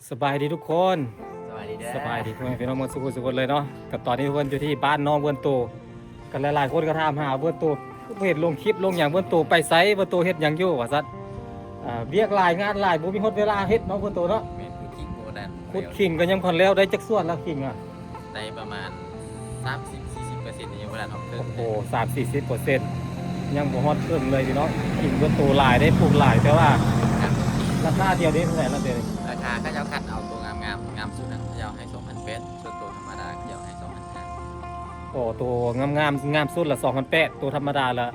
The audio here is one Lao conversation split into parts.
ສະບາຍດີທຸກຄົນ ສະບາຍດີເດີ ສະບາຍດີພໍ່ແມ່ພີ່ນ້ອງໝົດສູ່ຜູ້ສູ່ຄົນເລີຍເນາະ. ກໍຕອນນີ້ເພິ່ນຢູ່ທີ່ບ້ານນ້ອງເວີນໂຕ ກໍຫຼາຍໆຄົນກໍຖາມຫາເວີນໂຕ ບໍ່ເຫັນລົງຄລິບລົງຫຍັງ ເວີນໂຕໄປໃສ ເວີນໂຕເຮັດຫຍັງຢູ່ວ່າຊັ້ນ. ອ່າ ວຽກຫຼາຍງານຫຼາຍ ບໍ່ມີຮອດເວລາເຮັດເນາະເວີນໂຕເນາະ. ແມ່ນ ຂຸດຂີງບໍ່ທັນ ຂຸດຂີງກໍຍັງບໍ່ທັນແລ້ວ ໄດ້ຈັກສ່ວນລະຂີງອະ? ໄດ້ປະມານສາມສິບສີ່ສິບເປີເຊັນ ຍັງບໍ່ທັນຮອດເຄິ່ງ. ໂອ້ໂຫ ສາມສີ່ສິບເປີເຊັນ ຍັງບໍ່ຮອດເຄິ່ງເລີຍພີ່ນ້ອງ. ຂີງເບິດໂຕຫຼາຍເດ້ ປູກຫຼາຍ ແຕ່ວ່າ ຄັນ ລາຄາດຽວນີ້ເທົ່າໃດລະດຽວນີ້? ລາຄາເຂົາເຈົ້າຄັດເອົາໂຕງາມໆ ງາມສຸດນະ ເຂົາເຈົ້າໃຫ້ສອງພັນແປດ ສ່ວນໂຕທຳມະດາເຂົາເຈົ້າໃຫ້ສອງພັນຫ້າ. ໂອ້ ໂຕງາມໆ ງາມສຸດລະສອງພັນແປດ ໂຕທຳມະດາລະ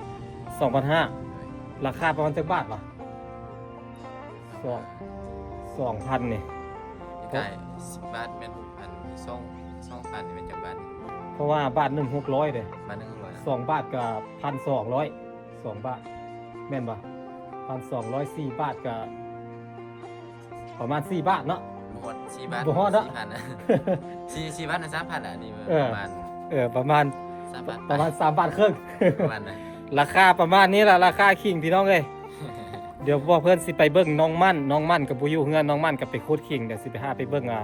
ສອງພັນຫ້າ. ລາຄາປະມານຈັກບາດວະ? ສອງ ສອງພັນນີ້ ໃກ້ສິບບາດແມ່ນຫົກພັນ ສອງ ສອງພັນນີ້ແມ່ນຈັກບາດ? ເພາະວ່າບາດໜຶ່ງຫົກຮ້ອຍເດ້ ບາດໜຶ່ງຫົກຮ້ອຍ ສອງບາດກໍພັນສອງຮ້ອຍ ສອງບາດ ແມ່ນບໍ່? ພັນສອງຮ້ອຍ ສີ່ບາດກໍປະມານສີ່ບາດເນາະ. ບໍ່ຮອດສີ່ບາດ ບໍ່ຮອດເນາະ ສີ່ພັນນະ ສີ່ ສີ່ບາດນະ ສາມພັນນະ ນີ້ ເອີ ປະມານ ເອີ ປະມານສາມບາດ ປະມານສາມບາດເຄິ່ງ ປະມານນັ້ນ. ລາຄາປະມານນີ້ລະ ລາຄາຂີງພີ່ນ້ອງເອີຍ. ດຽວພວກເພິ່ນຊິໄປເບິ່ງນ້ອງໝັ້ນ ນ້ອງໝັ້ນກໍບໍ່ຢູ່ເຮືອນ ນ້ອງໝັ້ນກໍໄປຂຸດຂີງ ດຽວຊິໄປຫາໄປເບິ່ງ ອ່າ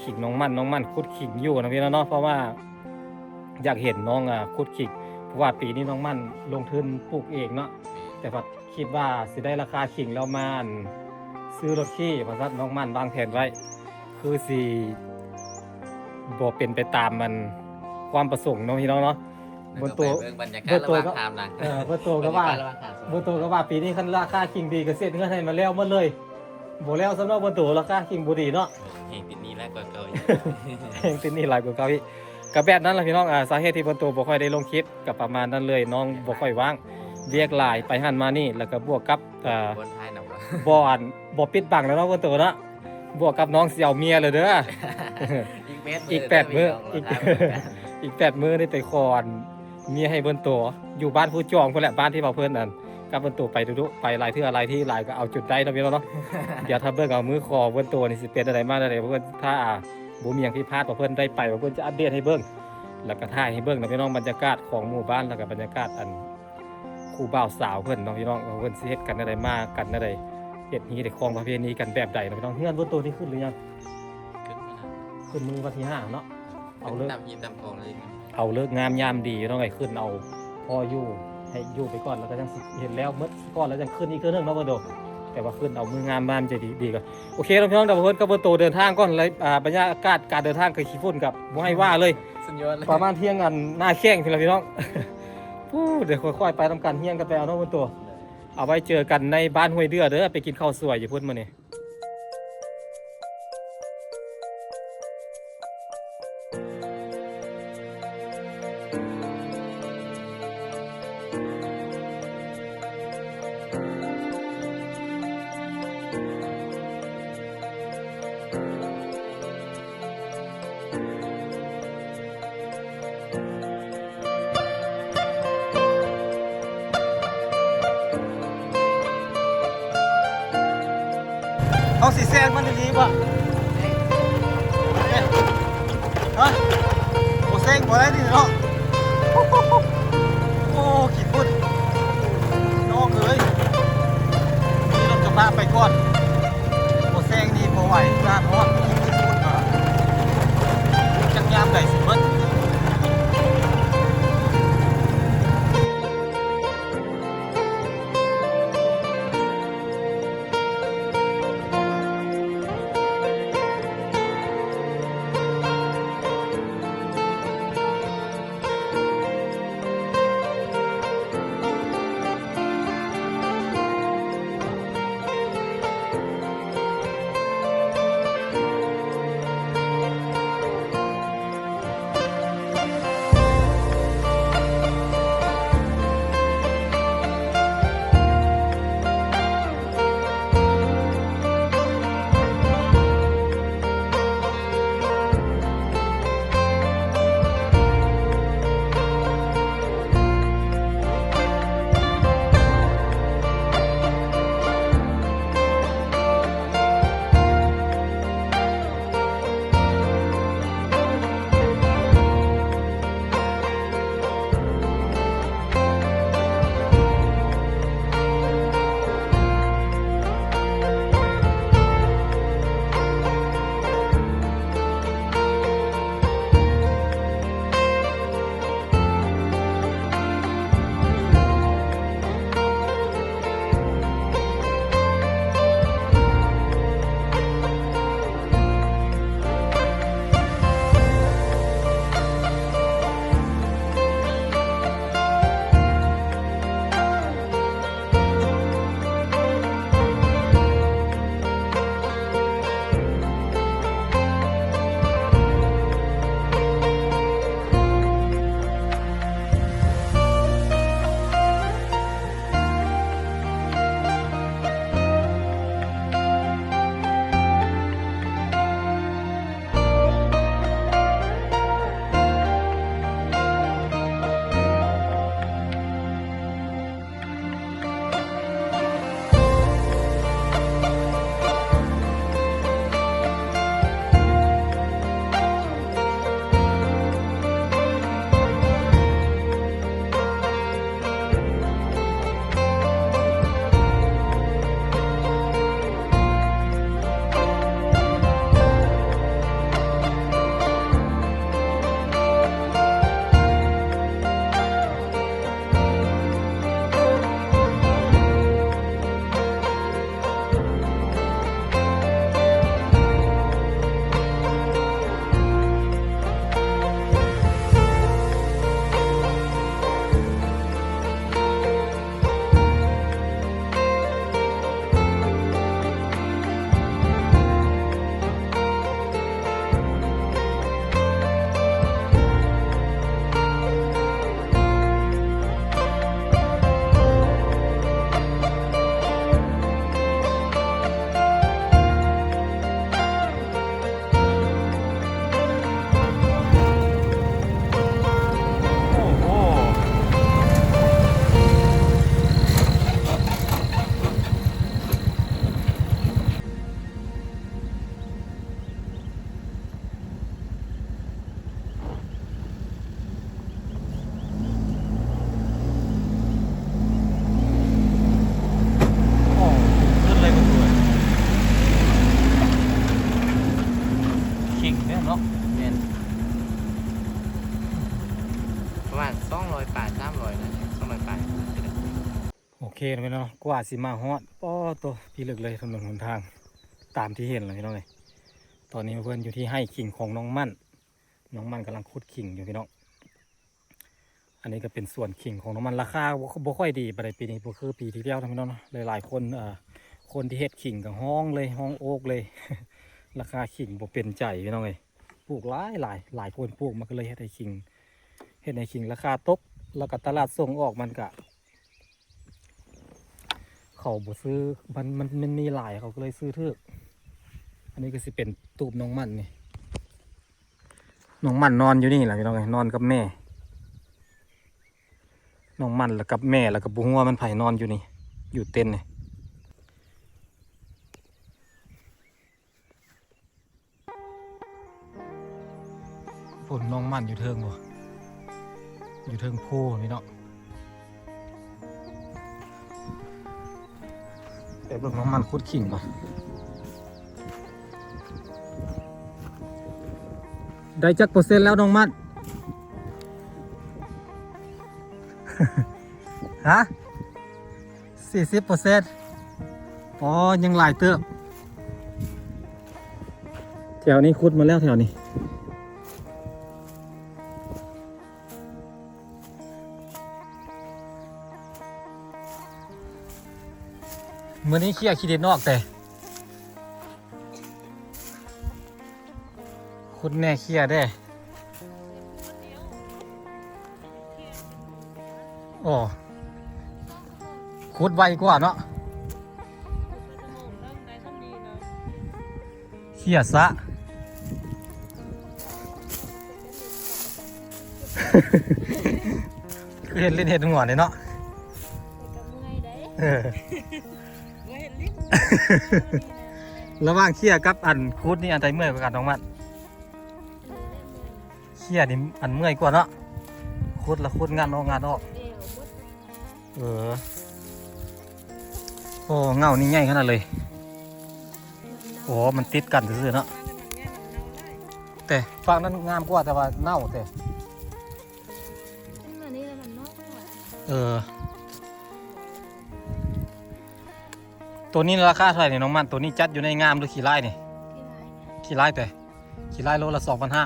ຂີງນ້ອງໝັ້ນ ນ້ອງໝັ້ນຂຸດຂີງຢູ່ນະພີ່ນ້ອງເນາະ. ເພາະວ່າຢາກເຫັນນ້ອງ ອ່າ ຂຸດຂີງ ເພາະວ່າປີນີ້ນ້ອງໝັ້ນລົງທຶນປູກເອງເນາະ ແຕ່ວ່າຄິດວ່າຊິໄດ້ລາຄາຂີງແລ້ວມາ ອັນ ຊື້ລົດຂີ່ວ່າຊັ້ນ ນ້ອງໝັ້ນວາງແຜນໄວ້ ຄືຊິບໍ່ເປັນໄປຕາມ ອັນ ຄວາມປະສົງເນາະພີ່ນ້ອງເນາະ. ເບິ່ງໂຕ ເບິ່ງບັນຍາກາດລະຫວ່າງທາມນະ ເອີ ເບິ່ງໂຕກໍວ່າ ບັນຍາກາດລະຫວ່າງທາມ ເບິ່ງໂຕກໍວ່າປີນີ້ຄັນລາຄາຂີງດີກໍເຊັດເຮືອນໃຫ້ມາແລ້ວໝົດເລີຍ. ບໍ່ແລ້ວຊ້ຳເນາະ ເບິ່ງໂຕລາຄາຂີງບໍ່ດີເນາະ ແຮງຕິດໜີ້ຫຼາຍກວ່າເກົ່າອີກ ແຮງຕິດໜີ້ຫຼາຍກວ່າເກົ່າອີກ. ກໍແບບນັ້ນລະພີ່ນ້ອງ ອາ ສາເຫດທີ່ເບິ່ງໂຕບໍ່ຄ່ອຍໄດ້ລົງຄລິບກໍປະມານນັ້ນເລີຍ ນ້ອງບໍ່ຄ່ອຍວ່າງ ວຽກຫຼາຍໄປຫັ້ນມານີ້ ແລ້ວກໍບວກກັບ ເອີ ບໍ່ອັນ ບໍ່ປິດບັງແລ້ວເນາະ ເບິ່ງໂຕເນາະ. ບວກກັບນ້ອງຊິເອົາເມຍແລ້ວເດີ ອີກແປດ ອີກແປດມື້ ອີກແປດມື້ນີ້ໄປຂໍອັນເມຍໃຫ້ເບິ່ງໂຕ ຢູ່ບ້ານຜູ້ຈອງພຸ້ນແຫຼະ ບ້ານທີ່ວ່າເພິ່ນອັນກັບເບິ່ງໂຕໄປດຸໆ ໄປຫຼາຍເທື່ອຫຼາຍທີ່ຫຼາຍກໍເອົາຈົນໄດ້ເນາະພີ່ນ້ອງເນາະ. ດຽວຖ້າເບິ່ງເອົາມື້ຂໍເບິ່ງໂຕນີ້ຊິເປັນຈັ່ງໃດມາແນວໃດ ເພິ່ນຖ້າ ອ່າ ບໍ່ມີຫຍັງຜິດພາດ ເພິ່ນໄດ້ໄປ ເພິ່ນຈະອັບເດດໃຫ້ເບິ່ງ ແລ້ວກໍຖ່າຍໃຫ້ເບິ່ງເນາະພີ່ນ້ອງ ບັນຍາກາດຂອງໝູ່ບ້ານ ແລ້ວກໍບັນຍາກາດອັນ ຄູ່ບ່າວສາວເພິ່ນເນາະພີ່ນ້ອງ ວ່າເພິ່ນຊິເຮັດກັນແນວໃດ ມາກັນແນວໃດ ເຮັດຮີເຮັດຄອງປະເພນີກັນແບບໃດເນາະພີ່ນ້ອງ. ເຮືອນເບິ່ງໂຕນີ້ຂຶ້ນຫຼືຍັງ? ຂຶ້ນມື້ນະ ຂຶ້ນມື້ວັນທີຫ້າເນາະ ເອົາເລີກ ເອົາເລີກງາມຍາມດີເນາະ ໃຫ້ຂຶ້ນເອົາພໍຢູ່ ໃຫ້ຢູ່ໄປກ່ອນ ແລ້ວກໍຈັ່ງຊິເຮັດແລ້ວໝົດກ່ອນ ແລ້ວຈັ່ງຂຶ້ນອີກເທື່ອໜຶ່ງເນາະເບິ່ງໂຕ. ແຕ່ວ່າຂຶ້ນເອົາມື້ງາມມາມັນຈະດີ ດີກວ່າ. ໂອເຄເນາະພີ່ນ້ອງ ດຽວເພິ່ນກັບເບິ່ງໂຕເດີນທາງກ່ອນເລີຍ ອ່າ ບັນຍາກາດການເດີນທາງກໍຂີ້ຝຸ່ນກັບບໍ່ໃຫ້ວ່າເລີຍ ສຸດຍອດເລີຍ ປະມານທ່ຽງອັນໜ້າແຂ້ງພຸ້ນລະພີ່ນ້ອງ. ປູ້ ດຽວຄ່ອຍໆໄປນຳກັນ ຮຽງກັນໄປເອົາເນາະເບິ່ງໂຕ. ເອົາໄວ້ເຈີກັນໃນບ້ານຫ້ວຍເດື່ອເດີ ໄປກິນເຂົ້າສວຍຢູ່ພຸ້ນມື້ນີ້. ເຮົາຊິແຊງມັນດີໆບໍ່? ຮະ? ບໍ່ແຊງບໍ່ໄດ້ນີ້ເນາະ. ໂອ້ ຂີ້ຝຸ່ນ ນ້ອງເອີຍ ມີລົດກະບະໄປກ່ອນ. ບໍ່ແຊງນີ້ບໍ່ໄຫວ ຢ້ານຮອດ ຂີ້ຝຸ່ນມາ ຈັກຍາມໃດຊິເບິດ. ເ ກິ່ງແມ່ນເນາະ. ແມ່ນ ປະມານສອງຮ້ອຍປາຍ ສາມຮ້ອຍນະ ສອງຮ້ອຍປາຍ. ໂອເຄເນາະ ກວ່າຊິມາຮອດ ໂອ້ໂຕ ພິລຶກເລີຍ ຖະໜົນຫົນທາງ ຕາມທີ່ເຫັນແຫຼະພີ່ນ້ອງເອີຍ. ຕອນນີ້ເພິ່ນຢູ່ທີ່ໄຮ່ຂີງຂອງນ້ອງໝັ້ນ ນ້ອງໝັ້ນກຳລັງຂຸດຂີງຢູ່ພີ່ນ້ອງ. ອັນນີ້ກໍເປັນສວນຂີງຂອງນ້ອງໝັ້ນ ລາຄາບໍ່ ບໍ່ຄ່ອຍດີປານໃດປີນີ້ ບໍ່ຄືປີທີ່ແລ້ວນະພີ່ນ້ອງເນາະ. ຫຼາຍໆຄົນ ເອີ ຄົນທີ່ເຮັດຂີງກໍຮ້ອງເລີຍ ຮ້ອງໂອກເລີຍ ລາຄາຂີງບໍ່ເປັນໃຈພີ່ນ້ອງເອີຍ. ປູກຫຼາຍໆ ຫຼາຍຄົນປູກ ມັນກໍເລີຍເຮັດໃຫ້ຂີງ ເຮັດໃຫ້ຂີງລາຄາຕົກ ແລ້ວກໍຕະຫຼາດສົ່ງອອກມັນກະ ເຂົາບໍ່ຊື້ ມັນ ມັນ ມັນມີຫຼາຍ ເຂົາກໍເລີຍຊື້ຖືກ. ອັນນີ້ກໍຊິເປັນຕູບນ້ອງໝັ້ນນີ້ ນ້ອງໝັ້ນນອນຢູ່ນີ້ແຫຼະພີ່ນ້ອງເອີຍ ນອນກັບແມ່ ນ້ອງໝັ້ນລະກັບແມ່ ລະກັບບໍ່ຮູ້ວ່າມັນໃຜນອນຢູ່ນີ້ ຢູ່ເຕັນນີ້. ພຸ້ນນ້ອງໝັ້ນຢູ່ເທິງບໍ່ ຢູ່ເທິງພູນີ້ເນາະ. ໄປເບິ່ງນ້ອງໝັ້ນຂຸດຂີງກ່ອນ ໄດ້ຈັກເປີເຊັນແລ້ວນ້ອງໝັ້ນ? ຮະ? ສີ່ສິບເປີເຊັນ ອໍ ຍັງຫຼາຍເຕີບ. ແຖວນີ້ຂຸດມາແລ້ວ ແຖວນີ້ ມື້ນີ້ເຂ້ຍຂີ້ດິນອອກແຕ່ ຂຸດແນ່ເຂ້ຍເດ້. ໂອ້ ຂຸດໄວກວ່າເນາະ ເຂ້ຍຊະ. ຄືເຮັດຫຼິ້ນເຮັດຫົວນີ້ເນາະ ເອີ ລະຫວ່າງເຂ້ຍກັບອັນຂຸດນີ້ ອັນໃດເມື່ອຍກວ່າກັນນ້ອງມັດ? ເຂ້ຍນີ້ອັນເມື່ອຍກວ່າເນາະ ຂຸດລະຂຸດ ງັດອອກ ງັດອອກ. ເອີ ໂອ້ ເຫງົ້ານີ້ໃຫຍ່ຂະໜາດເລີຍ. ໂອ້ ມັນຕິດກັນຊື່ໆເນາະ ແຕ່ຟາກນັ້ນງາມກວ່າ ແຕ່ວ່າເນົ່າແຕ່. ເອີ ໂຕນີ້ລາຄາເທົ່າໃດນີ້ນ້ອງມັນ? ໂຕນີ້ຈັດຢູ່ໃນງາມຫຼືຂີ້ລ້າຍນີ້? ຂີ້ລ້າຍແຕ່ ຂີ້ລ້າຍໂລລະສອງພັນຫ້າ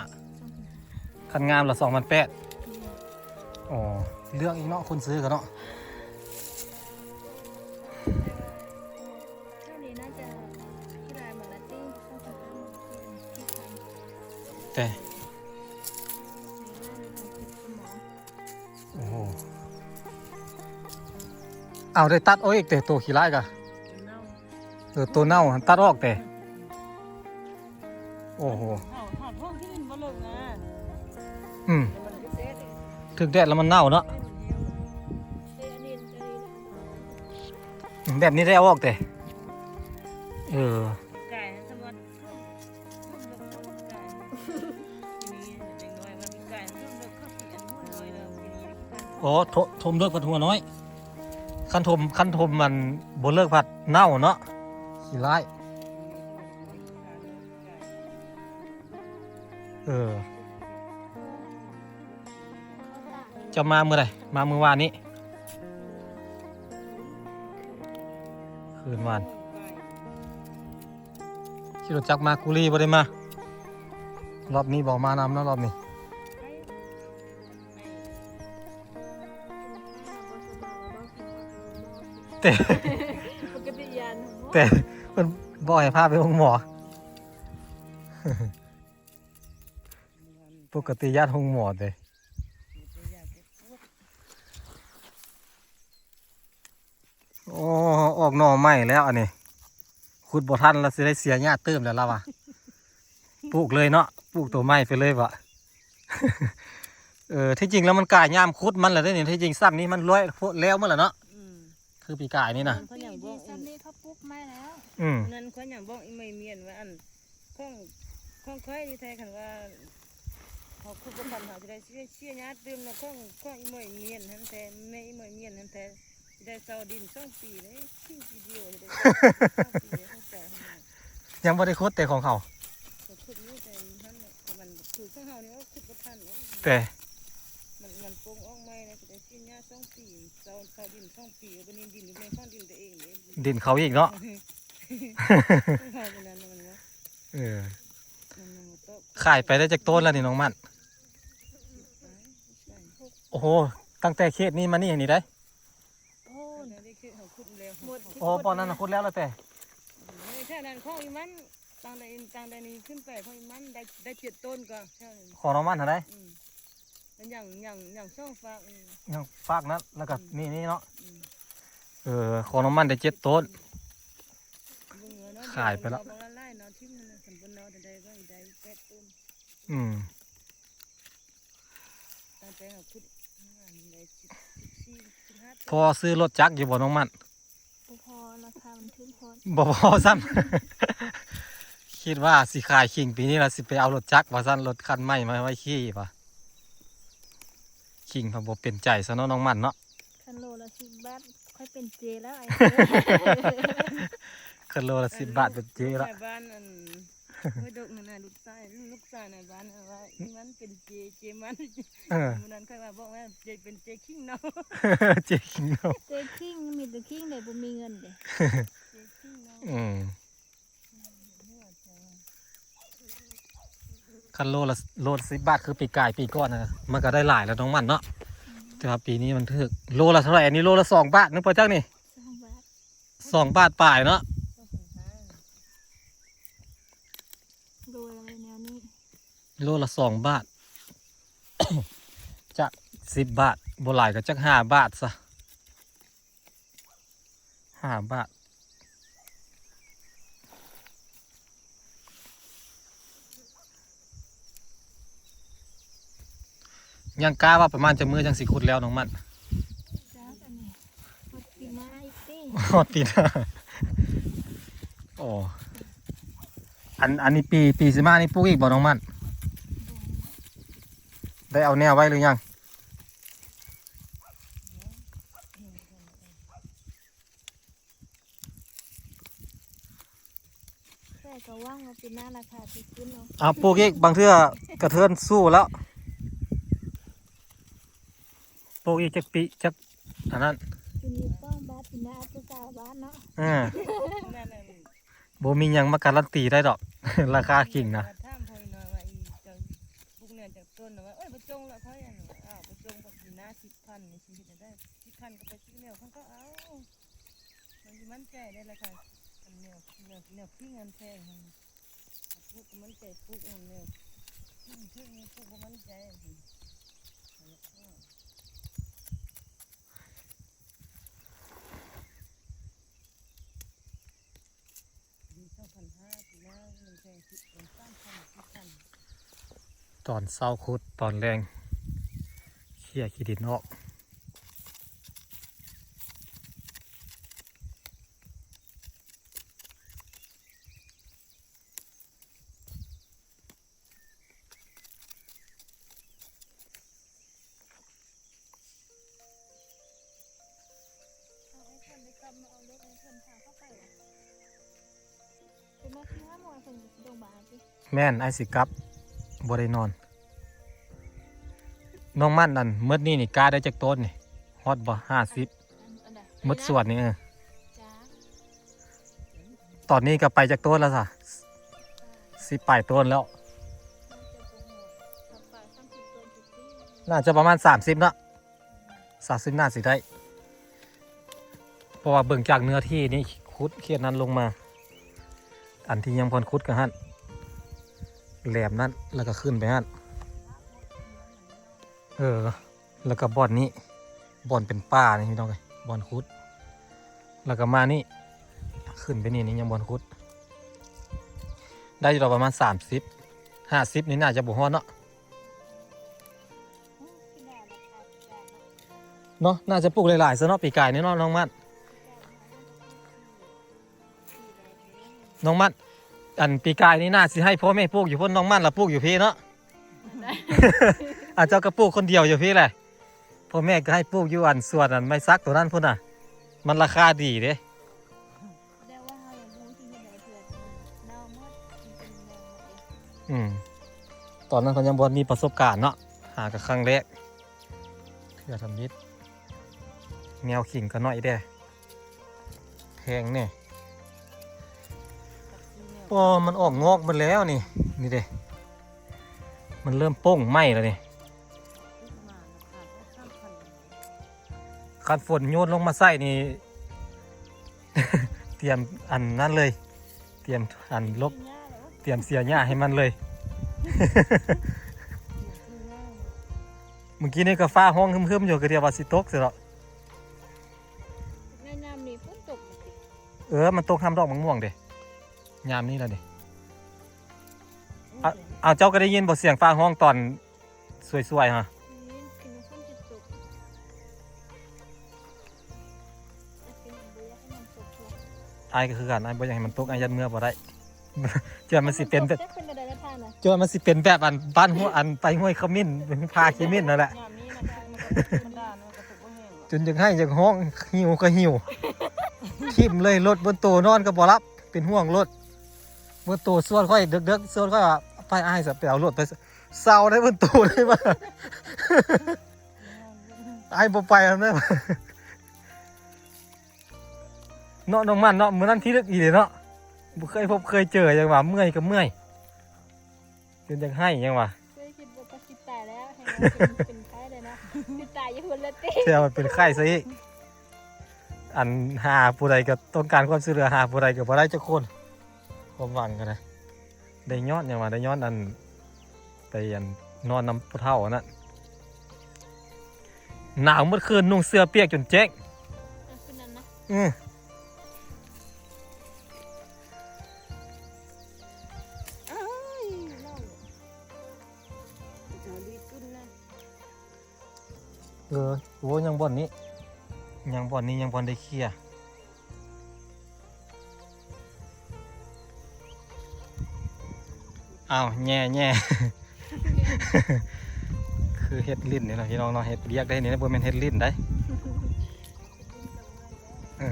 ຄັນງາມລະສອງພັນແປດ. ອໍ ເລືອກອີກເນາະ ຄົນຊື້ກໍເນາະ. ແຕ່ ໂອ້ໂຫ ເອົາ ໄດ້ຕັດອອກອີກແຕ່ໂຕຂີ້ລ້າຍກະ. ເອີ ໂຕເນົ່າຫັ້ນຕັດອອກແຕ່. ໂອ້ໂຫ ອືມ ຖືກແດດແລ້ວມັນເນົ່າເນາະ ແບບນີ້ໄດ້ເອົາອອກແຕ່. ເອີ ໂອ້ ໂຖ ຖົມເລິກພັດຫົວນ້ອຍ ຄັນຖົມ ຄັນຖົມມັນບໍ່ເລິກພັດເນົ່າເນາະ ຂີ້ລ້າຍ. ເອີ ເຈົ້າມາມື້ໃດ? ມາມື້ວານນີ້ ຄືນວານ ຂີ່ລົດຈັກມາ ກູລີບໍ່ໄດ້ມາ ລອບນີ້ບໍ່ມານຳເນາະ ລອບນີ້. ແຕ່ ແຕ່ເພິ່ນບອກໃຫ້ພາໄປໂຮງໝໍ ປົກກະຕິຢ້ານໂຮງໝໍເດ້. ໂອ້ ອອກໜໍ່ໃໝ່ແລ້ວອັນນີ້ ຂຸດບໍ່ທັນລະ ຊິໄດ້ເສຍຫຍ້າຕື່ມແລ້ວລະວ່າ ປູກເລີຍເນາະ ປູກໂຕໃໝ່ໄປເລີຍວະ. ເອີ ທີ່ຈິງແລ້ວມັນກາຍຍາມຂຸດມັນແລ້ວເດ້ນີ້ ທີ່ຈິງຊ້ຳນີ້ມັນລ້ວຍແລ້ວໝົດແລ້ວເນາະ. ອືມ ຄືປີກາຍນີ້ນະ ມັນຍັງບໍ່ ຊ້ຳນີ້ເຂົາປຸກໃໝ່ແລ້ວ. ອືມ ນັ້ນຂ້ອຍຍັງບອກອີ່ເມຍມຽນວ່າ ອັນ ຂອງ ຂອງຂ້ອຍນີ້ແທ້ ຄັນວ່າເຮົາຂຸດບໍ່ທັນ ເຮົາຊິໄດ້ເສຍ ເສຍຫຍ້າຕື່ມເນາະ ຂອງ ຂອງອີ່ເມຍມຽນຫັ້ນແທ້ ແມ່ອີ່ເມຍມຽນຫັ້ນແທ້. ໄດ້ເຊົ່າດິນສອງປີເລີຍ ຊິງປີດຽວໄດ້ສອງປີເລີຍ ຂອງເຈົ້າຫັ້ນນະ. ຍັງບໍ່ໄດ້ຂຸດແຕ່ຂອງເຂົາ ເຂົາຂຸດຢູ່ແຕ່ຫັ້ນ ແຕ່ ມັນ ມັນປົງອອກໃໝ່ນະ ຊິໄດ້ສີດຫຍ້າສອງປີ ເຊົາ ເຊົາດິນສອງປີ ເອົາໄປນີ້ດິນຢູ່ໃນຂອງດິນຕົວເອງເດ້ ດິນເຂົາອີກເນາະ ເຂົາຕົວນັ້ນມັນວ່າ ເອີ ມັນຍັງຕົກ ຂາຍໄປໄດ້ຈັກໂຕນແລ້ວນີ້ນ້ອງມັນ? ໂອ້ໂຫ ຕັ້ງແຕ່ເຂດນີ້ມານີ້ ນີ້ໄດ໋ ໂອ້ ແຕ່ເຂດເຮົາຂຸດແລ້ວ ໝົດ ອໍ ບ່ອນນັ້ນນະຂຸດແລ້ວ ແລ້ວແຕ່ ເອີ ແຖວນັ້ນຂອງອີມັນ ຕັ້ງແຕ່ ຕັ້ງແຕ່ນີ້ຂຶ້ນໄປຂອງອີມັນໄດ້ ໄດ້ເຈັດໂຕນກວ່າແຖວນັ້ນ ຂອງນ້ອງມັນຫັ້ນໄດ໋ ອືມ ມັນຍັງ ຍັງ ຍັງສອງຟາກ ອືມ ຍັງຟາກນັ້ນ ແລ້ວກໍ ອືມ ນີ້ ນີ້ເນາະ ອືມ ເອີ ຂອງນ້ອງມັນໄດ້ເຈັດໂຕນ ເບິ່ງເອົາເນາະ ຂາຍໄປແລ້ວ ເອົາບັກຫຼາຍໆເນາະ ຖິ້ມຫັ້ນນະ ຄັນບໍ່ເນາະ ໄດ້ ໄດ້ ໄດ້ແປດໂຕນ ອືມ ຕັ້ງແຕ່ເຮົາຂຸດ ປະມານໄດ້ສິບສີ່ ສິບຫ້າ ພໍຊື້ລົດຈັກຢູ່ບໍ່ນ້ອງມັນ? ບໍ່ພໍ ລາຄາມັນຖືກໂພດ ບໍ່ພໍຊ້ຳ ຄິດວ່າຊິຂາຍຂີງປີນີ້ລະ ຊິໄປເອົາລົດຈັກວ່າຊັ້ນ ລົດຄັນໃໝ່ມາໄວ້ຂີ່ວ່າ ຂີງເຮົາບໍ່ເປັນໃຈຊະເນາະນ້ອງມັນເນາະ ຄັນໂລລະສິບບາດ ຂ້ອຍເປັນເຈແລ້ວ ຄັນໂລລະສິບບາດເປັນເຈແລ້ວ ບ້ານອັນ ໂອ້ຍ ດົກນັ້ນນະ ລູກຊາຍ ລູກຊາຍໃນບ້ານວ່າ ອີມັນເປັນເຈ ເຈມັນ ເອີ ມື້ນັ້ນຂ້ອຍວ່າ ບອກວ່າເຈ ເປັນເຈຄີງເນົ່າ ເຈຄີງເນົ່າ ເຈຄີງ ມີແຕ່ຄີງເດ້ ບໍ່ມີເງິນເດ້ ເຈຄີງເນົ່າ ອືມ ຄັນໂລລະ ໂລລະສິບບາດ ຄືປີກາຍປີກ່ອນນະ ມັນກໍໄດ້ຫຼາຍແລ້ວນ້ອງມັນເນາະ ອືມ ແຕ່ວ່າປີນີ້ມັນຖືກ ໂລລະເທົ່າໃດ? ອັນນີ້ໂລລະສອງບາດ ນຶກບໍ່ຈັກນີ້ ສອງບາດ ສອງບາດປາຍເນາະ ໂລລະແນວນີ້ ໂລລະສອງບາດ ຈັກສິບບາດ ບໍ່ຫຼາຍກໍຈັກຫ້າບາດຊະ ຫ້າບາດ ຍັງກະວ່າປະມານຈັກມື້ຈັ່ງຊິຂຸດແລ້ວນ້ອງມັນ? ຈັກ ອັນນີ້ຮອດປີໜ້າອີກຕິ ຮອດປີໜ້າ ໂອ້ ອັນ ອັນນີ້ປີ ປີຊິມານີ້ປູກອີກບໍ່ນ້ອງມັນ? ໄດ້ເອົາແນວໄວ້ຫຼືຍັງ? ແຕ່ກໍຫວັງວ່າປີໜ້າລາຄາຊິຂຶ້ນເນາະ ເອົາ ປູກອີກ ບາງເທື່ອກະເທີນສູ້ແລ້ວ ປູກອີກຈັກປີ ຈັກອັນນັ້ນ ປີນີ້ສອງບາດ ປີໜ້າອາດຈະຊາວບາດເນາະ ເອີ ບໍ່ມີຫຍັງມາກາຣັນຕີໄດ້ດອກ ລາຄາຂີງນະ ຖາມພໍ່ນ້ອຍວ່າ ອີເຈົ້າປູກແນວຈັກຕົ້ນ ວ່າ ໂອ້ຍ ບໍ່ຈົງລະ ຂ້ອຍ ອັນ ອ້າວ ບໍ່ຈົງ ປີໜ້າສິບພັນ ນີ້ຊິເຮັດແນວໃດ? ຊິຄັນກໍໄປຊື້ແນວຂອງເຂົາເອົາ ມັນຊິໝັ້ນໃຈໄດ້ລະຄ່ະ ອັນແນວ ແນວ ແນວພິງອັນແພງຫັ້ນ ປູກກໍໝັ້ນໃຈ ປູກອັນແນວ ຖືກນີ້ປູກບໍ່ໝັ້ນໃຈ ຕອນເຊົ້າຂຸດ ຕອນແລງເຄຍຂີ້ດິນອອກ. ແມ່ນ ອ້າຍຊິກັບ ບໍ່ໄດ້ນອນ. ນ້ອງມັນ ອັນ ໝົດນີ້ນີ້ ກ້າໄດ້ຈັກໂຕນນີ້? ຮອດບໍ່ ຫ້າສິບ? ໝົດສວນນີ້ ເອີ ຕອນນີ້ກໍໄປຈັກໂຕນແລ້ວຊະ? ສິບປາຍໂຕນແລ້ວ ໜ້າຈະປະມານສາມສິບເນາະ ສາມສິບໜ້າຊິໄດ້ ເພາະວ່າເບິ່ງຈາກເນື້ອທີ່ນີ້ ຂຸດເຂດນັ້ນລົງມາ ອັນທີ່ຍັງບໍ່ທັນຂຸດກໍຫັ້ນ ແຫຼມນັ້ນ ແລ້ວກໍຂຶ້ນໄປຫັ້ນ ເອີ. ແລ້ວກໍບ່ອນນີ້ ບ່ອນເປັນປ່ານີ້ພີ່ນ້ອງເອີຍ ບ່ອນຂຸດ ແລ້ວກໍມານີ້ ຂຶ້ນໄປນີ້ ນີ້ຍັງບ່ອນຂຸດ ໄດ້ຢູ່ດອກປະມານສາມສິບ ຫ້າສິບນີ້ໜ້າຈະບໍ່ຮອດເນາະ ເນາະ ໜ້າຈະປູກຫຼາຍໆຊະເນາະ ປີກາຍນີ້ເນາະ ນ້ອງມັນ. ນ້ອງມັນ ອັນປີກາຍນີ້ໜ້າຊິໃຫ້ພໍ່ແມ່ປູກຢູ່ພຸ້ນ ນ້ອງມັນລະປູກຢູ່ພີ້ເນາະ ອາ ເຈົ້າກໍປູກຄົນດຽວຢູ່ພີ້ແຫຼະ ພໍ່ແມ່ກໍໃຫ້ປູກຢູ່ອັນສວນອັນໄມ້ສັກໂຕນັ້ນພຸ້ນນະ ມັນລາຄາດີເດ້ ອືມ ຕອນນັ້ນເພິ່ນຍັງບໍ່ມີປະສົບການເນາະ ຕາກໍຄັ້ງແລກ ເທື່ອທຳອິດ. ແນວຂີງກໍໜ້ອຍແດ່ ແພງແດ່. ອໍ ມັນອອກງອກໝົດແລ້ວນີ້ ນີ້ເດ້ ມັນເລີ່ມປົ່ງໃໝ່ແລ້ວນີ້. ຄັນຝົນໂຍນລົງມາໃສ່ນີ້ ຕຽມອັນນັ້ນເລີຍ ຕຽມອັນລົບ ຕຽມເສຍຫຍ້າໃຫ້ມັນເລີຍ. ມື້ກີ້ນີ້ກໍຟ້າຮ້ອງຮຶມໆຢູ່ ກໍດຽວວ່າຊິຕົກຊະເນາະ. ຍາມນີ້ຝົນຕົກ ເອີ ມັນຕົກຮຳດອກມະມ່ວງເດ້ ຍາມນີ້ລະເດ້. ເອົາ ເຈົ້າກໍໄດ້ຍິນບໍ່ ສຽງຟ້າຮ້ອງຕອນ ສວຍໆ ຮະ? ອ້າຍກໍຄືກັນ ອ້າຍບໍ່ຢາກໃຫ້ມັນຕົກ ອ້າຍຢ້ານເມືອບໍ່ໄດ້. ຈະວ່າມັນຊິເປັນແບບ ຈະວ່າມັນຊິເປັນແບບອັນບ້ານຫົວ ອັນໄປຫ້ວຍຂະມິ້ນ ຜາຂີ້ມິ້ນນັ້ນແຫຼະ. ຈົນຢາກໄຫ້ຢາກຮ້ອງ ຫິວກໍຫິວ ຖິ້ມເລີຍ. ລົດເບິດໂຕນອນກໍບໍ່ຫຼັບ ເປັນຫ່ວງລົດເບິດໂຕ. ຊວນຂ້ອຍເດິກໆ ຊວນຂ້ອຍວ່າ ໄປ ອ້າຍ ໄປເອົາລົດໄປ ເຊົາໄດ້ເບິດໂຕເລີຍວ່າ ອ້າຍບໍ່ໄປນຳເດີ. ເນາະ ນ້ອງມັນເນາະ ມື້ນັ້ນພິລຶກອີ່ຫຼີເນາະ ບໍ່ເຄີຍພົບເຄີຍເຈີ ຫຍັງວ່າເມື່ອຍກໍເມື່ອຍ ຈົນຢາກໄຫ້ ຫຍັງວ່າ. ເຄີຍຄິດວ່າຊິຕາຍແລ້ວ ແຮງວ່າເປັນ ເປັນໄຂ້ເລີຍເນາະ ຊິຕາຍຢູ່ພຸ້ນລະຕິ ແທ້ວ່າເປັນໄຂ້ຊະອີກ. ອັນຫາຜູ້ໃດກໍຕ້ອງການຄວາມຊ່ວຍເຫຼືອ ຫາຜູ້ໃດກໍບໍ່ໄດ້ຈັກຄົນ ຄວາມຫວັງກໍໄດ້ ໄດ້ຍ້ອນຫຍັງວ່າ ໄດ້ຍ້ອນອັນ ໄປອັນນອນນຳຜູ້ເຖົ້າອັນນັ້ນ ໜາວໝົດຄືນ ນຸ່ງເສື້ອປຽກຈົນແຈ້ງ. ເອີ ເອີຍ ນ້ອງ ເຈົ້າດີຂຶ້ນນະ. ເອີ ໂອ້ ຍັງບ່ອນນີ້ ຍັງບ່ອນນີ້ ຍັງບໍ່ໄດ້ເຄຍ. ອ້າວ ແຍ່ໆ ຄືເຮັດຫຼິ້ນນີ້ເນາະ ພີ່ນ້ອງເນາະ ເຮັດວຽກໄດ້ນີ້ ບໍ່ແມ່ນເຮັດຫຼິ້ນໄດ. ເອີ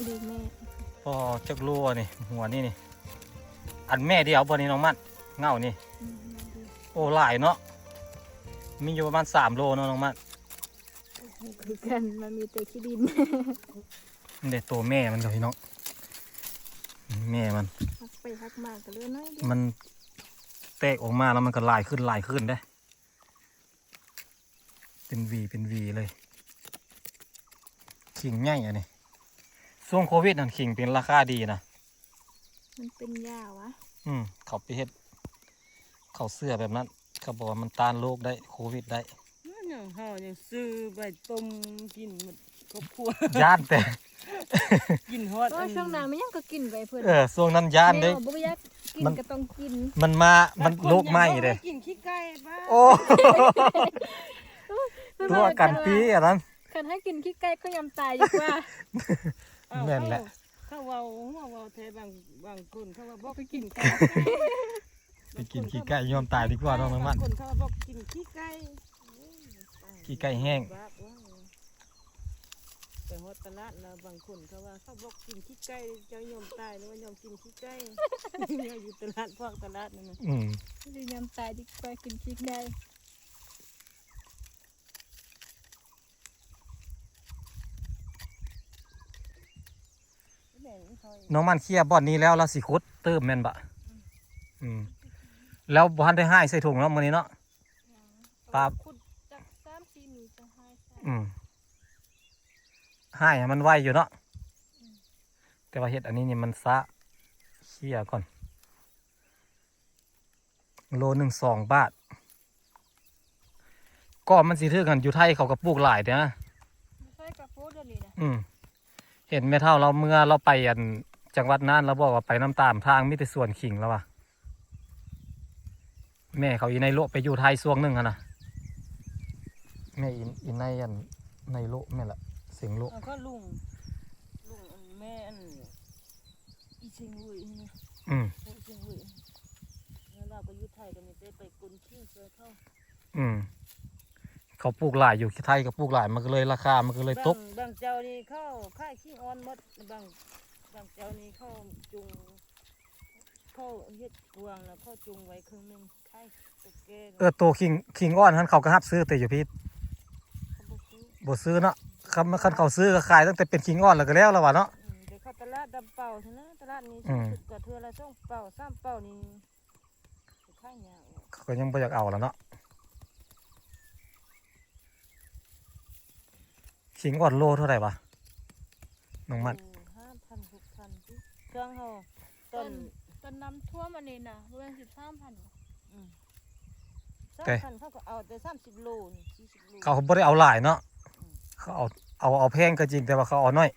ເດ້ແມ່ ພໍຈັກໂລອັນນີ້ ຫົວນີ້ນີ້ ອັນແມ່ດຽວບໍ່ນີ້ ນ້ອງມັດ ເຫງົ້ານີ້? ອືມ ໂອ້ ຫຼາຍເນາະ ມີຢູ່ປະມານສາມໂລເນາະ ນ້ອງມັດ. ຄືກັນ ມັນມີແຕ່ຂີ້ດິນ ນີ້ເດ້ ໂຕແມ່ມັນກໍພີ່ນ້ອງ ແມ່ມັນ ຫັກໄປຫັກມາກໍເຫຼືອໜ້ອຍດຽວ ມັນແຕກອອກມາແລ້ວມັນກໍຫຼາຍຂຶ້ນ ຫຼາຍຂຶ້ນເດ້ ເປັນຫວີເປັນຫວີເລີຍ. ຂີງໃຫຍ່ອັນນີ້ ຊ່ວງໂຄວິດຫັ້ນ ຂີງເປັນລາຄາດີນະ ມັນເປັນຢາຫວາ? ອືມ ເຂົາໄປເຮັດ ເຂົາເຊື່ອແບບນັ້ນ ເຂົາບອກວ່າມັນຕ້ານໂລກໄດ້ ໂຄວິດໄດ້. ເຮົາຍັງຊື້ໄປຕົ້ມກິນໝົດຄອບຄົວ ຢ້ານແຕ່ ກິນຮອດ ເອີ ອັນ ຊ່ວງນັ້ນມັນຍັງກໍກິນໄປເພິ່ນ ເອີ ຊ່ວງນັ້ນຢ້ານເດ້ ແນວບໍ່ຢາກກິນ ມັນ ກໍຕ້ອງກິນ ມັນມາ ມັນໂລກໃໝ່ເດ້ ກິນຂີ້ໄກ່ບ້າ ໂອ້ ຕົວະກັນຕີອັນນັ້ນ ຄັນໃຫ້ກິນຂີ້ໄກ່ກໍຍອມຕາຍດີກວ່າ. ເອົ້າ ແມ່ນແຫຼະ ເຂົາ ເຂົາເວົ້າ ເວົ້າແທ້ ບາງ ບາງຄົນເຂົາວ່າບໍ່ກິນໄກ່ ໄປກິນຂີ້ໄກ່ຍອມຕາຍດີກວ່າເນາະ ນ້ອງມັນ ບາງຄົນເຂົາວ່າບໍ່ກິນຂີ້ໄກ່ ຂີ້ໄກ່ແຫ້ງ ບາບ ໂອ້ຍ ໄປຮອດຕະຫຼາດແລ້ວ ບາງຄົນເຂົາວ່າ ເຂົາບໍ່ກິນຂີ້ໄກ່ ເຈົ້າຍອມຕາຍ ຫຼືວ່າຍອມກິນຂີ້ໄກ່ ຢູ່ຕະຫຼາດ ພວກຕະຫຼາດນັ້ນນະ ອືມ ຊິຍອມຕາຍດີກວ່າກິນຂີ້ໄກ່. ນ້ອງມັນເຄຍບ່ອນນີ້ແລ້ວ ລາວຊິຂຸດຕື່ມແມ່ນບໍ່? ອືມ ອືມ ແລ້ວບໍ່ທັນໄດ້ຫາຍໃສ່ຖົງເນາະ ມື້ນີ້ເນາະ ປາບ ຂຸດຈັກສາມສີ່ມື້ຈັ່ງຫາຍໃສ່ ອືມ ຫາຍໃຫ້ມັນໄວຢູ່ເນາະ ອືມ ແຕ່ວ່າເຮັດອັນນີ້ນີ້ມັນຊ້າ ເຄຍກ່ອນ. ໂລໜຶ່ງສອງບາດ ກໍມັນຊິຖືກຫັ້ນ ຢູ່ໄທເຂົາກໍປູກຫຼາຍເດ້ ຢູ່ໄທກໍປູກດຽວນີ້ນະ ອືມ ເຫັນແມ່ເຖົ້າລາວເມື່ອລາວໄປອັນ ຈັງຫວັດນ່ານ ລາວບອກວ່າໄປນຳຕາມທາງມີແຕ່ສວນຂີງ ລາວວ່າ ແມ່ເຂົາອີ່ໄນໂລະໄປຢູ່ໄທຊ່ວງໜຶ່ງຫັ້ນນະ ແມ່ອີ່ ອີ່ໄນອັນ ໄນໂລະແມ່ນລະ ເສັງໂລະ ແລ້ວກໍລຸງ ລຸງອັນແມ່ອັນ ອີເຊັງເວີຍນີ້ນະ ອືມ ອີເຊັງເວີຍ ແລ້ວລາວກໍຢູ່ໄທກໍມີແຕ່ໄປກົນຂີ້ຊ່ວຍເຂົາ ອືມ ເຂົາປູກຫຼາຍຢູ່ ທີ່ໄທກໍປູກຫຼາຍ ມັນກໍເລີຍ ລາຄາມັນກໍເລີຍຕົກ. ບາງ ບາງເຈົ້ານີ້ເຂົາຂາຍຂີງອ່ອນໝົດ ບາງ ບາງເຈົ້ານີ້ເຂົາຈຸງ ເຂົາເຮັດກວ້າງແລ້ວເຂົາຈຸງໄວ້ເຄິ່ງໜຶ່ງ ຂາຍໂຕແກ່. ເອີ ໂຕຂີງ ຂີງອ່ອນຫັ້ນ ເຂົາກໍຮັບຊື້ແຕ່ຢູ່ພີ້ ເຂົາບໍ່ຊື້ ບໍ່ຊື້ເນາະ. ຄັນ ຄັນເຂົາຊື້ກໍຂາຍຕັ້ງແຕ່ເປັນຂີງອ່ອນແລ້ວກໍແລ້ວລະວ່າເນາະ. ອືມ ແຕ່ເຂົາຕະຫຼາດດຳເປົ່າຊັ້ນນະ ຕະຫຼາດນີ້ ອືມ ສຸດກໍເທື່ອລະສອງເປົ່າ ສາມເປົ່ານີ້ ເຂົາກໍຍັງບໍ່ຢາກເອົາລະເນາະ. ຂີງອ່ອນໂລເທົ່າໃດຫວາ ນ້ອງມັດ? ໂລຫ້າພັນ ຫົກພັນຕິ ຊ່ວງເຮົາ ຕອນ ຕອນ ຕອນນ້ຳຖ້ວມອັນນີ້ນະ ບໍ່ແມ່ນສິບສາມພັນຫວາ? ອືມ ສາມພັນ ເຂົາກໍເອົາແຕ່ສາມສິບໂລນີ້ ສີ່ສິບໂລ ເຂົາບໍ່ໄດ້ເອົາຫຼາຍເນາະ. ອືມ ເຂົາເອົາ ເອົາ ເອົາແພງກໍຈິງ ແຕ່ວ່າເຂົາເອົາໜ້ອຍ.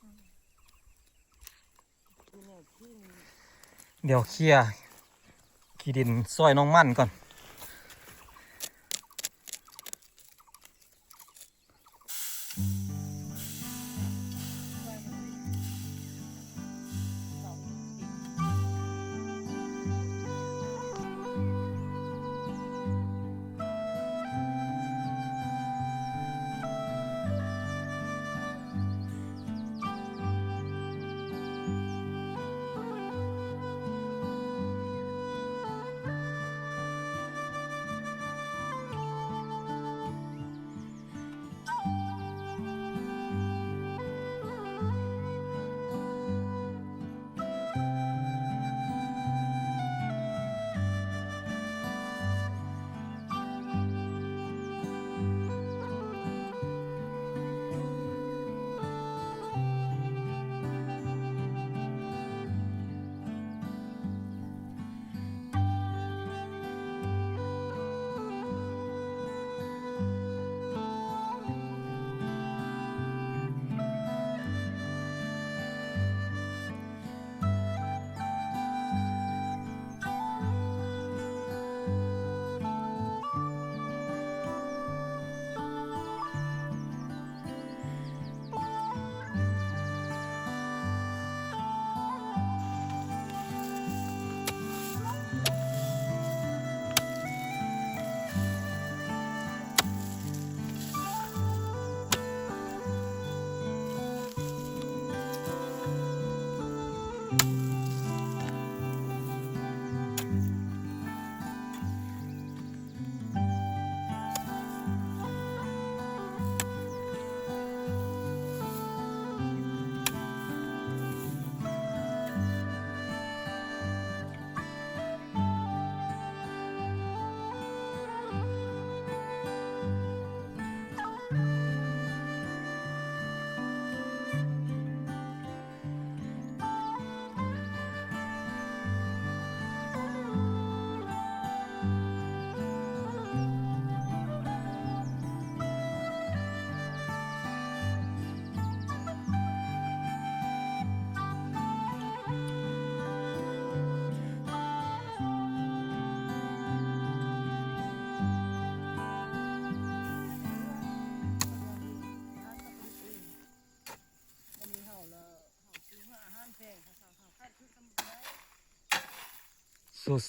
ອືມ ດຽວເຄຍຂີ້ດິນຊ່ອຍນ້ອງມັນກ່ອນ.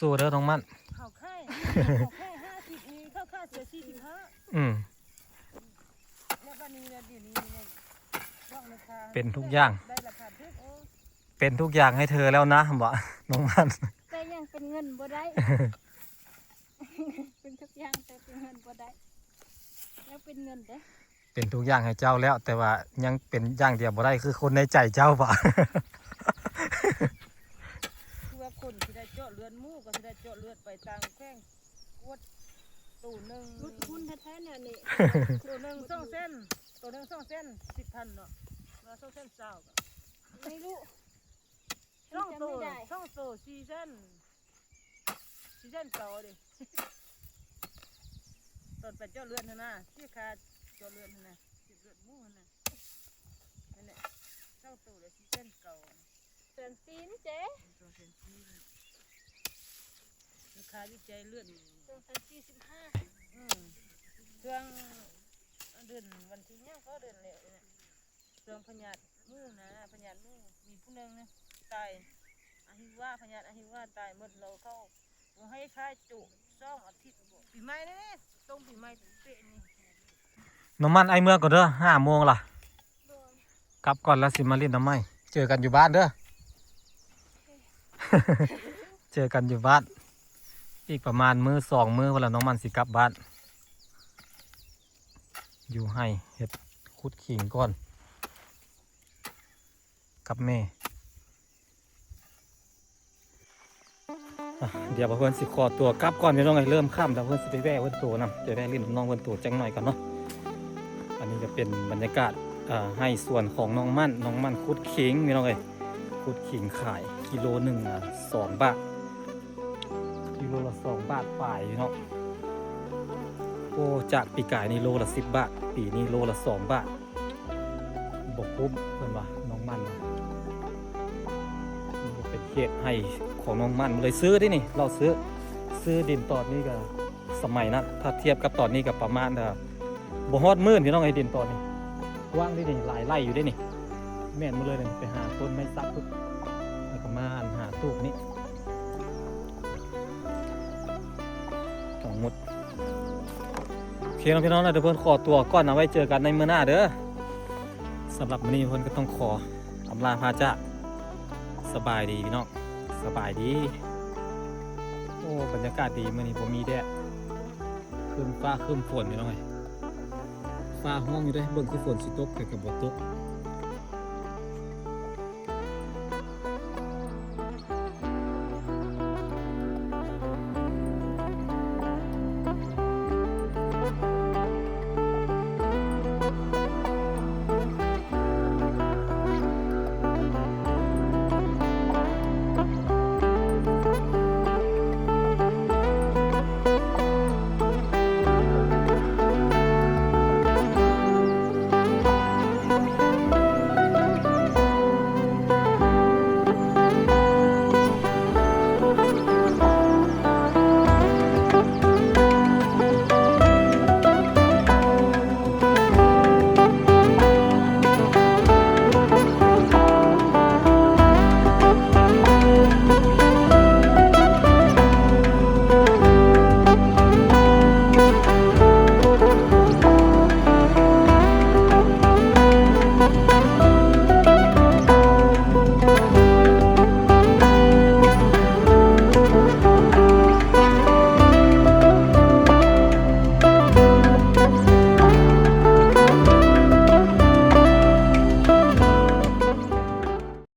ສູ້ໆເດີນ້ອງມັນ. ເຂົາຂາຍ ເຂົາຂາຍຫ້າສິບນີ້ ເຂົາຂາຍເສຍສີ່ສິບຫ້າ. ອືມ ແລ້ວບັດນີ້ ແລ້ວດຽວນີ້ ເປັນທຸກຢ່າງ ໄດ້ລາຄາຖືກ. ໂອ້ ເປັນທຸກຢ່າງໃຫ້ເທີແລ້ວນະ ບໍ່ ນ້ອງມັນ. ແຕ່ຍັງເປັນເງິນບໍ່ໄດ້ ເປັນທຸກຢ່າງ ແຕ່ເປັນເງິນບໍ່ໄດ້ ຍັງເປັນເງິນເດ້. ເປັນທຸກຢ່າງໃຫ້ເຈົ້າແລ້ວ ແຕ່ວ່າຍັງເປັນຢ່າງດຽວບໍ່ໄດ້ ຄືຄົນໃນໃຈເຈົ້າບໍ? ຄືວ່າຄົນທີ່ໄດ້ເຈາະເລືອດໝູ ກໍຊິໄດ້ເຈາະເລືອດໄປຕ່າງແຂວງກວດ ໂຕໜຶ່ງ ຫຼຸດຮຸນແທ້ໆ ແນວນີ້ ໂຕໜຶ່ງສອງແສນ ໂຕໜຶ່ງສອງແສນສິບພັນເນາະ ວ່າສອງແສນຊາວ ກໍໄມ່ຮູ້ ສອງໂຕ ສອງໂຕສີ່ແສນ ສີ່ແສນເກົ້າເດ້ ຕອນໄປເຈາະເລືອດຫັ້ນນະ ເສຍຄ່າເຈາະເລືອດຫັ້ນນະ ເຈາະເລືອດໝູຫັ້ນນະ ນັ້ນແຫຼະ ສອງໂຕລະສີ່ແສນເກົ້າ ແສນສີ່ນີ້ເຈ້ ສອງແສນສີ່ ລາຄາວິໄຈເລືອດ ສອງແສນສີ່ສິບຫ້າ ອືມ ຊ່ວງເດືອນ ວັນທີຫຍັງກໍເດືອນແລ້ວ ຊ່ວງພະຍາດໝູນະ ພະຍາດໝູ ມີຜູ້ໜຶ່ງນະຕາຍ ອະຫິວາ ພະຍາດອະຫິວາຕາຍໝົດ ແລ້ວເຂົາບໍ່ໃຫ້ຂາຍຈຸ ສອງອາທິດ ປີໃໝ່ນີ້ ຕົງປີໃໝ່ເປະນີ້. ນ້ອງມັນ ອ້າຍເມືອກ່ອນເດີ ຫ້າໂມງລະ ກັບກ່ອນລະຊິມາຫຼິ້ນນຳໃໝ່. ເຈີກັນຢູ່ບ້ານເດີ ເຈີກັນຢູ່ບ້ານ ອີກປະມານມື້ສອງມື້ພຸ້ນລະ ນ້ອງມັນຊິກັບບ້ານ. ຢູ່ໄຮ່ເຮັດ ຂຸດຂີງກ່ອນ ກັບແມ່. ອ່ະ ດຽວບ່າວເພິ່ນຊິຂໍຕົວກັບກ່ອນພີ່ນ້ອງເອີຍ ເລີ່ມຄ່ຳແລ້ວ ເພິ່ນຊິໄປແວ່ເພິ່ນໂຕນຳ ໄປແວ່ຫຼິ້ນນຳນ້ອງເພິ່ນໂຕຈັກໜ້ອຍກ່ອນເນາະ. ອັນນີ້ຈະເປັນບັນຍາກາດ ເອີ ໄຮ່ສວນຂອງນ້ອງມັນ ນ້ອງມັນຂຸດຂີງພີ່ນ້ອງເອີຍ ຂຸດຂີງຂາຍ ກິໂລໜຶ່ງ ອາ ສອງບາດ ກິໂລລະສອງບາດປາຍເນາະ. ໂອ້ ຈາກປີກາຍນີ້ໂລລະສິບບາດ ປີນີ້ໂລລະສອງບາດ ບໍ່ຄຸ້ມເພິ່ນວ່າ ນ້ອງມັນວ່າ. ນີ້ເປັນເຂດໄຮ່ຂອງນ້ອງມັນເລີຍ ຊື້ເດ້ນີ້ ລາວຊື້ ຊື້ດິນຕອນນີ້ກໍ ສະໄໝນັ້ນ ຖ້າທຽບກັບຕອນນີ້ກໍປະມານ ເອີ ບໍ່ຮອດໝື່ນພີ່ນ້ອງເອີຍ ດິນຕອນນີ້ ກວ້າງເດ້ນີ້ ຫຼາຍໄຮ່ຢູ່ເດ້ນີ້. ແມ່ນໝົດເລີຍນີ້ ໄປຫາຕົ້ນໄມ້ສັກພຸ້ນ ແລ້ວກໍມາອັນຫາຕູກນີ້ ທັງໝົດ. ໂອເຄເນາະພີ່ນ້ອງເນາະ ດຽວເພິ່ນຂໍຕົວກ່ອນນະ ໄວ້ເຈີກັນໃນມື້ໜ້າເດີ. ສຳລັບມື້ນີ້ເພິ່ນກໍຕ້ອງຂໍອຳລາພາຈາກ. ສະບາຍດີພີ່ນ້ອງ ສະບາຍດີ. ໂອ້ ບັນຍາກາດດີ ມື້ນີ້ບໍ່ມີແດດ ຄຶ້ມຟ້າຄຶ້ມຝົນພີ່ນ້ອງເອີຍ. ຟ້າຮ້ອງຢູ່ເດ້ ເບິ່ງຄືຝົນຊິຕົກ ແຕ່ກໍບໍ່ຕົກ